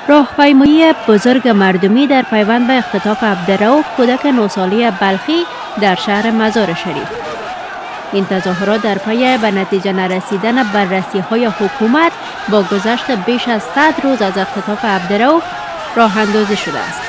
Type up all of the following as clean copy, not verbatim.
راهپیمایی بزرگ مردمی در پیوند به اختطاف عبدالرؤف، کودک 9 ساله بلخی، در شهر مزار شریف. این تظاهرات در پی به نتیجه نرسیدن بررسی های حکومت با گذشت بیش از 100 روز از اختطاف عبدالرؤف راه اندازی شده است.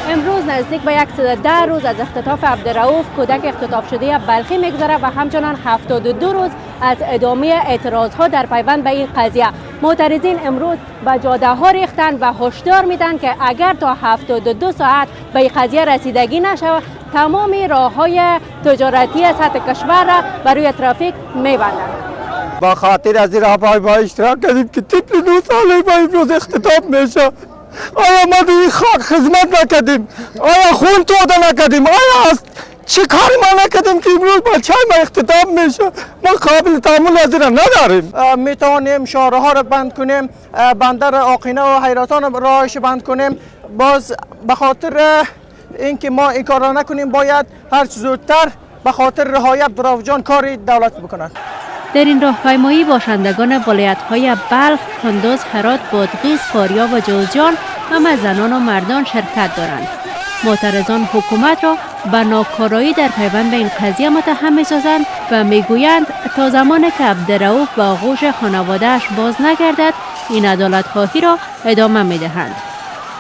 امروز نزدیک به 110 روز از اختطاف عبدالرؤف، کودک اختطاف شده بلخی، میگذره و همچنان 72 روز از ادامه اعتراض ها در پیوند به این قضیه. معترضین امروز به جاده ها ریختن و هشدار میدن که اگر تا 72 ساعت به این قضیه رسیدگی نشود، تمام راه های تجارتی سطح کشور را برای ترافیک میبندند. با خاطر از این راهپیمایی اشتراک کردیم که طفل 9 ساله با امروز اختطاف میشه. آیا ما به این خاک خدمت نکردیم؟ آیا خون توده نکردیم؟ آیا از چه کاری ما نکردیم که امروز بچه ما اختطاف میشه؟ ما قابل تحمل از این نداریم. می توانیم شاهراه را بند کنیم، بندر آقینه و حیرتان راهش بند کنیم. باز به خاطر اینکه ما این کار را نکنیم، باید هر چه زودتر به خاطر رهایی عبدالرؤف جان کاری دولت بکنند. در این راهپیمایی باشندگان ولایت های بلخ، کندوز، هرات، بادغیس، فاریاب و جوزجان هم از زنان و مردان شرکت دارند. معترضان حکومت را به ناکارایی در پیوند به این قضیه متهم میسازند و میگویند تا زمان که عبدالرؤف به آغوش خانوادهش باز نگردد، این عدالت خواهی را ادامه میدهند.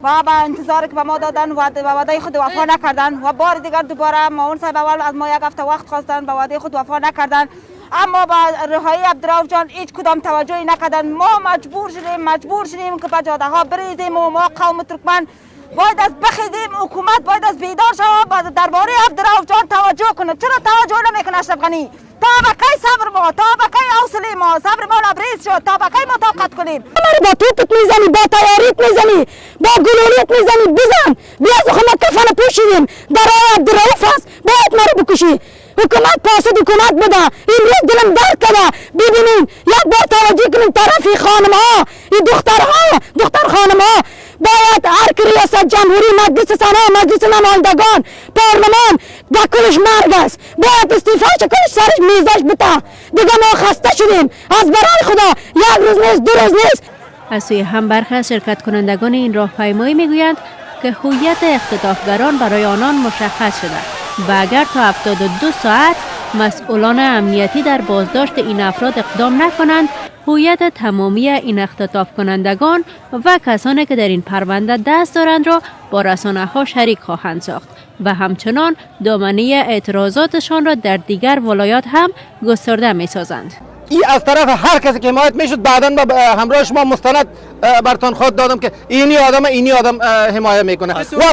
و با انتظار که به ما دادن و به وعده خود وفا نکردن و بار دیگر دوباره معاون صاحب اول از ما یک هفته وقت خواستن، به وعده خود وفا نکردن، اما با رهایی عبدالرؤف جان هیچ کدام توجهی نکردن. ما مجبور شدیم که به جاده ها بریزیم و ما قوم ترکمن باید از بخیزیم. حکومت باید از بیدار شود، درباره عبدالرؤف جان توجه کنه. چرا توجه نمیکنه اشرف غنی؟ تا به کی صبر ما؟ تا به کی حوصله ما؟ صبر ما لبریز شد. تا به کی ما طاقت کنیم؟ با توپت میزنی، با تیاریت میزنی، با گلولیت میزنی، بزن. بیا از ما کفن پوشیدیم، در راه عبدالرؤف است، باید ما رو بکشی. حکومت فاسد حکومت بوده. امروز دلم درد کرده. ببینین، یک بار توجه کنین طرفی خانم ها، این دخترها، دختر خانم ها. باید هر کی ریاست جمهوری، مجلس سنا، مجلس نمایندگان، پارلمان، با کلش مرگ است، باید استعفاش کلش سرش میزش بده. دیگه ما خسته شدیم. از برای خدا، یک روز نیست، 2 روز نیست. از سوی هم برخی از شرکت کنندگان این راهپیمایی میگویند که هویت اختطافگران برای آنان مشخص شده و اگر تا 72 ساعت مسئولان امنیتی در بازداشت این افراد اقدام نکنند، هویت تمامی این اختطاف کنندگان و کسانی که در این پرونده دست دارند را با رسانه ها شریک خواهند ساخت و همچنان دامنه اعتراضاتشان را در دیگر ولایات هم گسترده می سازند. ای از طرف هر کسی که حمایت میشد، بعدا با همراه شما مستند برتان خواهد دادم که اینی آدم، اینی آدم حمایت میکنه و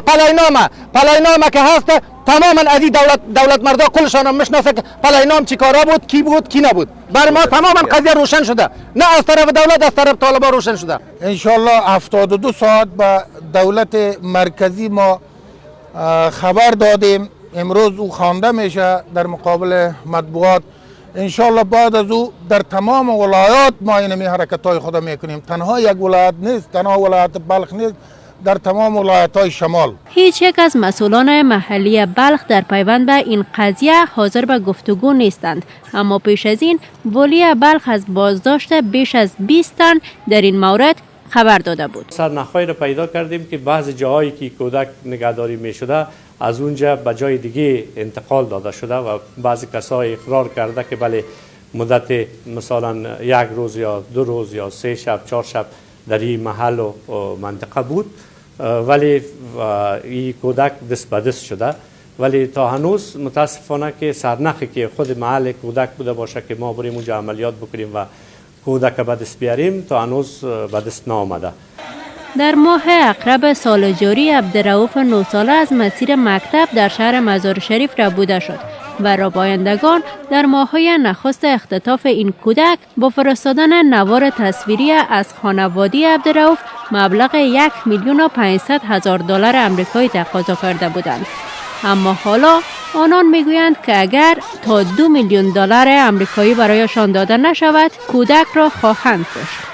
پلاینامه که هست، تماما از این دولت مردا کلشان هم میشناسه که پلاینام چی کارا بود، کی بود، کی نبود. بر ما تماما قضیه روشن شده، نه از طرف دولت، از طرف طالبان روشن شده. انشالله 72 ساعت به دولت مرکزی ما خبر دادیم. امروز او خوانده میشه در مقابل مطبوعات. انشالله بعد از او در تمام ولایات ما اینمی حرکت های خود میکنیم. تنها یک ولایت نیست، تنها ولایت بلخ نیست، در تمام ولایت های شمال. هیچ یک از مسئولان محلی بلخ در پیوند به این قضیه حاضر به گفتگو نیستند، اما پیش از این والی بلخ از بازداشت بیش از 20 تن در این مورد خبر داده بود. سرنخهایی را پیدا کردیم که بعضی جاهایی که کودک نگهداری می شده، از اونجا به جای دیگه انتقال داده شده و بعضی کسای اقرار کرده که بله، مدت مثلا یک روز یا 2 روز یا 3 شب، 4 شب در این محل و منطقه بود، ولی این کودک دست به دست شده. ولی تا هنوز متاسفانه که سرنخی که خود محل کودک بوده باشه که ما بریم اونجا عملیات بکنیم و کودک به دست بیاریم، تا هنوز به دست نآمده. در ماه عقرب سال جاری عبدالرؤف 9 ساله از مسیر مکتب در شهر مزار شریف ربوده شد و ربایندگان در ماههای نخست اختطاف این کودک با فرستادن نوار تصویری از خانواده عبدالرؤف مبلغ 1,500,000 دلار امریکایی تقاضا کرده بودند، اما حالا آنان میگویند که اگر تا 2 میلیون دلار امریکایی برایشان داده نشود، کودک را خواهند کشت.